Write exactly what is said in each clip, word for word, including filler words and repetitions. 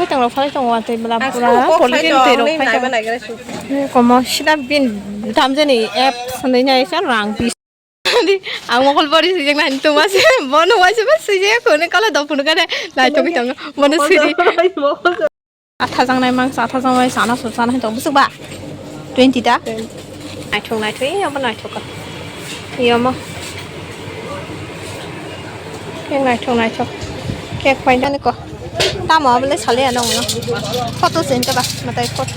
Tong rok phai tong watwi bla pura quality ni twi rok phai tong. Komo sida bin tamjani app sanai nai sa rang bis. Ang mokol bori sijak nai tong wasi bono waisa ba sijak kono kala dok phunu kare nai tong tong bono sidi. Atha jang nai mang sa atha jang nai sana su sana tong busuk ba. Twenty ta. Naithok naithok, eh, obo naithok ka. Yomo. Kek naithok naithok. Kek painani ko. Tamo abole sale ano no. Photo sente ba, matai photo.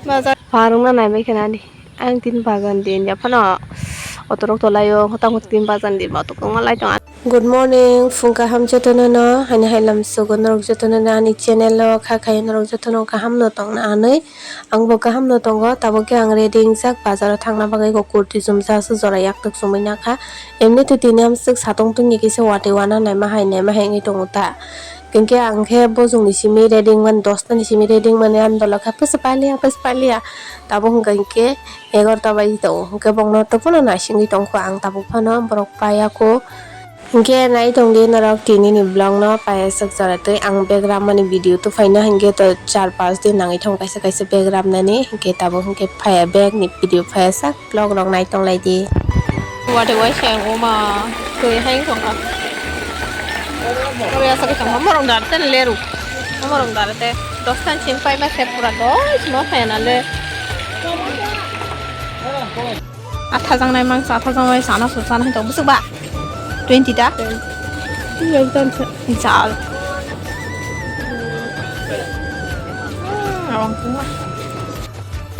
Bazar. Parung na nai bai khe nani. Ang tin bagan din ya phano. Otorok tolai o, hotang tin bagan din ba otok tong lai tong. Good morning, phung kaham jotono no, hani hai lam sugo norok jotono no ani channel o kha khai norok jotono kaham no tong na anui, ang bo kaham no tongo, tabuk khe ang ready wngjak bazar o thangna bagwi, bo kurti chumsa aswk jora yak tok chumui nakha, emni to tini amswk satong tungni kisa watwi wana naima hai naima hai wngwi tongo ta, hinkhe ang khe bojong ni simi ready wngmani, dosta ni simi ready wngmani, ani dolo khe pwsa paliya pwsa paliya, tabuk hwnkha hinkhe egarota baji tongo, hinkhe bokno tei phano naisingwi tongkha ang tabuk phano borok paiya kho. Hinkhe nai tongdi norok tini ni vlog no paiya swk jora twi ang bag ramani video tubuphaino hinkhe to char panch din nangwi tongo kaisa kaisa bag ramnani hinkhe tabuk hinkhe phaiya bag ni video phaiya sak vlog rok nai tong lai di. Watwi waisa wngma twi hai wngkha. Oro aswk wngkha morok dar tei leru morok dar tei dosta ni simi pai ma se pura dos ma phaiya na le. Atha jang nai mang sa atha jang nai sana su sana hai tong busuk ba. Twenty ta. Twenty. Jal. Awang kuma.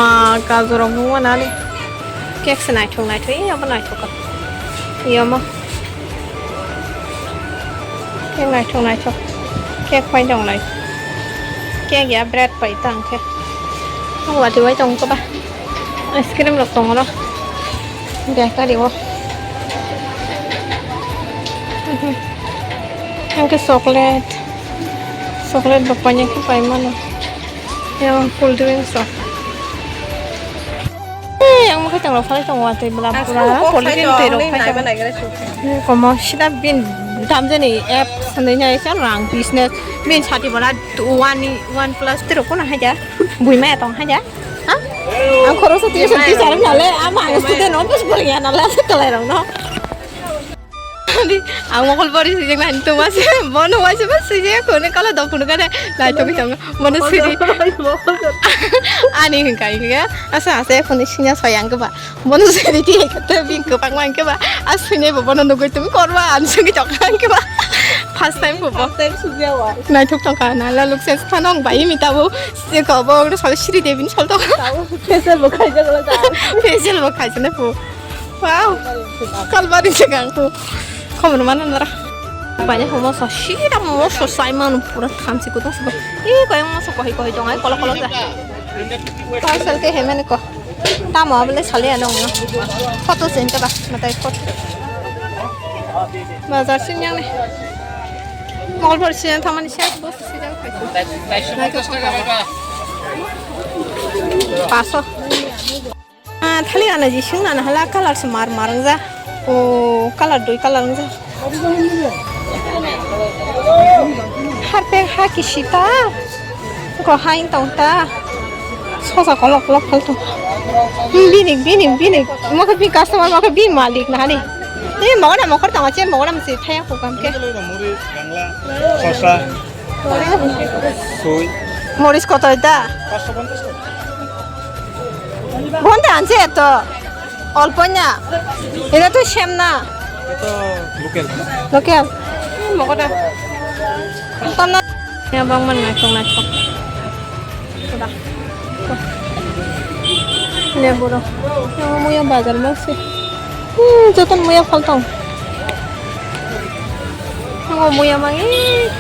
Ah, gajor rok nungma nani. Cake se naithok naithok, eh, abo naithok ka. Yomo. Cake naithok naithok. Cake pai tong lai. Cake ya bread pai tang khe. Ang watwi wai tong khe ba. Ice cream rok tongo no. Bakery o. Ang khe chocolate. Chocolate rok pai khe pai mano. Yang cool drinks rok. Eh, yang mokhe tong rok phalai tongo watwi bla pura quality ni twi rok phai tongo. Komo sida bin tamjani app sanai nai sa rang business bin sati bana one one plus twi rok kono haja bui maya tong haja. Ha? Ang khoroksa tuition teacher wng nale ama ang student no bus poriya nale kalai rok no. Ang mokol bori sijak nai tong wasi bono waisa ba sijak kono kala dok phunu kare nai tong tong bono sidi. Ani hingka hingka asa asa phone sinya soyang keba bono sidi ti kata bing kebang mang keba aswini bo bono nugui tumi korba ang sigi tong kang keba first time bo. First time sujya wa. Nai thok tong ka na la luk ses thanong bai mi tabo se ko bo sal siri debi ni sol tong. Tabo facial bo khai jagla ta. Facial bo khai jana po. Wow. Kalbari se gang tu. Khobor mana nara. Bani homo so sida mo so sai manu pura thamsi kuda se. I koyang mo so kohi kohi tongai kolo kolo ja. Parcel ke hemani ko. Tamo abole sale ano no. Photo sente ba matai photo. Bazar sin yang ne. Mall bor sin thamani se bos si jang khai. Paso. Ah, thali ana jisung nana hala colour se mar mar wngja. O colour dui colour wngja. Harpek ha kisi ta. Ko hain tong ta. Sosa kolok kolok phal tong. Bini bini bini. Mokhe bi customer mokhe bi malik na hani. Ni mogona mokhor tong che mogona msi thaya ko kam ke. Sosa. Sui. Moris koto da? Bonta anse to. Olponya. Ida to semna. Ito local. Local. Mogoda. Tamna. Ya bang man nai tong nai tong. Koda. Leburo. Yang muya bazar mangsi. Hmm, joton muya phaltong. Ngo muya mangi,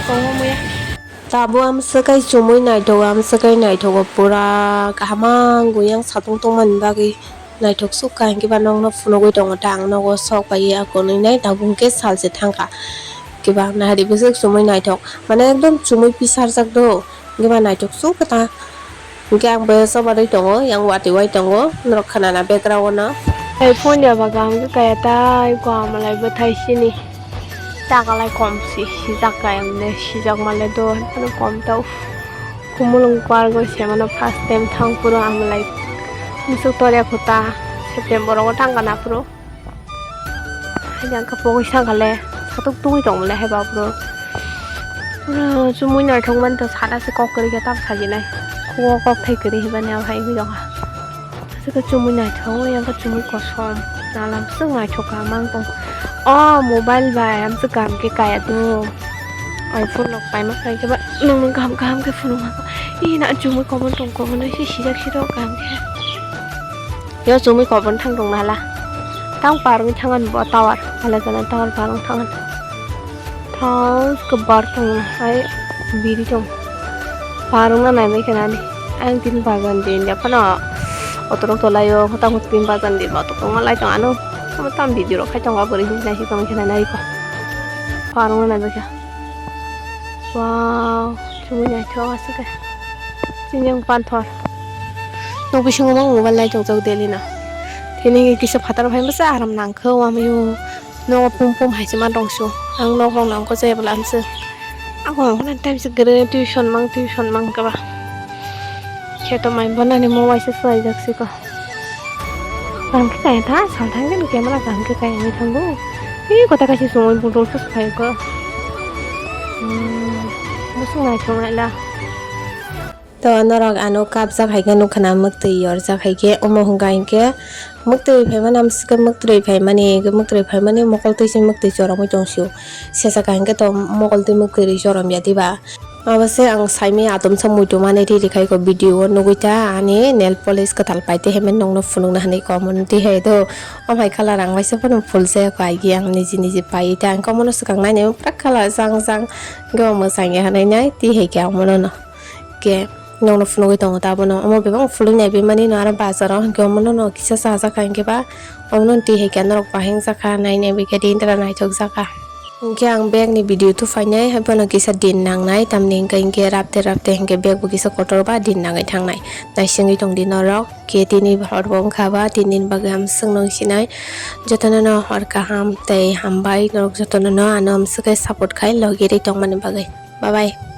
kongo muya. Tabo amswkai chumui naithogo, amswkai naithogo pura kaham ang guyang satung tongmani bagwi naithok sukha hinkhe ba nokno phunugwi tongo ta ang nogo sok bai ya konwi nai tabuk hinkhe salse thangkha hinkhe ba nahari bwswk chumui naithok mane ekdom chumui pisarjak do hinkhe ba naithok sukha ta. Hingke ang bo soba doi tongo, yang watwi wai tongo, norok khanana background o. Hai phone ya ba kaham khe kaya tai, ko amalai bwthai sini. Takalai kom si sijak kaya mle sijak male do ano kom tau. Kumulung pargo semano first time thang puro amlai musuk torya khuta September o thang kana puro. Haini ang khe pogwi sakale satok tungwi tongmole hai ba bro. Bro, chumui naithok mani to sala se kok kwrwi khe tamo sajinai. Khugo kok thai kwrwi hibani abo hai wngwi tongkha. Aswk chumui naithok wngwi ang khe chumui kosom. Nalam swk naithok kha mang tong. O mobile bai amswk kaham khe kaya do. iPhone rok paima khlai khe ba nwng nwng kaham kaham khe phunuk ha. Ih na chumui kobo tong kobo nai se sijak sijak kaham khe. Yo chumui kobon thang tong nala. Tang parung thangan bo tower. Hala jana tower parung thangan. Thang ke bar tong hai biri tong. Parung na nai mai kena ni. Ang tin bagan din ya phano. Otorok tolai yo hota hot tin bagan din ba to kong lai tong ano. Sama tam video rok khai tong ba bori hin nai tong kena nai ko. Parung na nai mai kena. Wow, chumui naithok aswk khe. Chini ang panthor. Nok bisingo mang mobile nai tongjak daily no. Tini kisa phatar bai bwsa aram nangkhe wamayo. Nogo pum pum hai se ma tongsu. Ang nok rok nangkhe jai bwla amse. Ako ang khana time se gere tuition mang tuition mang kaba. Kheto mai bonani mo waisa swlaijak siko. Kaham khe kaya tha, sal thang khe camera kaham khe kaya wngwi thango. Tei kota kaisa chumui budol se phai kho. Hmm, bwswk naithok naila. To norok ano kapjak hai khe nukha na mwktwi yorjak hai khe omo hwnkha hinkhe mwktwi phaimani amswk khe mwktwi phaimani mwktwi phaimani mokol twi se mwktwi choromwi tongsu. Sesa kaham khe to mokol twi mwktwi choromya diba. Abo se ang saimaya atomsa muitu mani riri khai ko video o nugui ta ani nail polish kwtal pai te hemai nongno phunukna hinui ko omo twi hai do. Omo hai colour ang waisa phano phul jaya ko agi ang niji niji pai ta ang omono swkang nainai pura colour jang jang ge omo chang ya hinui nai twi hai khe omono no ke nongno phunugui tongo ta abono omo bebak phulwi nai bini mani no aro bazar o hinkhe omono no kisa chajak kha hinkhe ba omono twi hai khe norok bahai wngjakha nainai bai khe rintra naithok jakha. Hinkhe ang bag ni video tubuphainai, haiphano kisa din nangnai, tamni hinkhe, hinkhe rapte rapte hinkhe bag bo kisa kotor ba din nangwi thangnai. Naisingwi tongdi norok, khe tini hor bo wngkha ba, tini ni bagwi hamswk nung sinai. Jotono no hor kaham tei hambai, norok jotono no ano amswk khe support khai logi ri tongmani bagwi. Bye bye.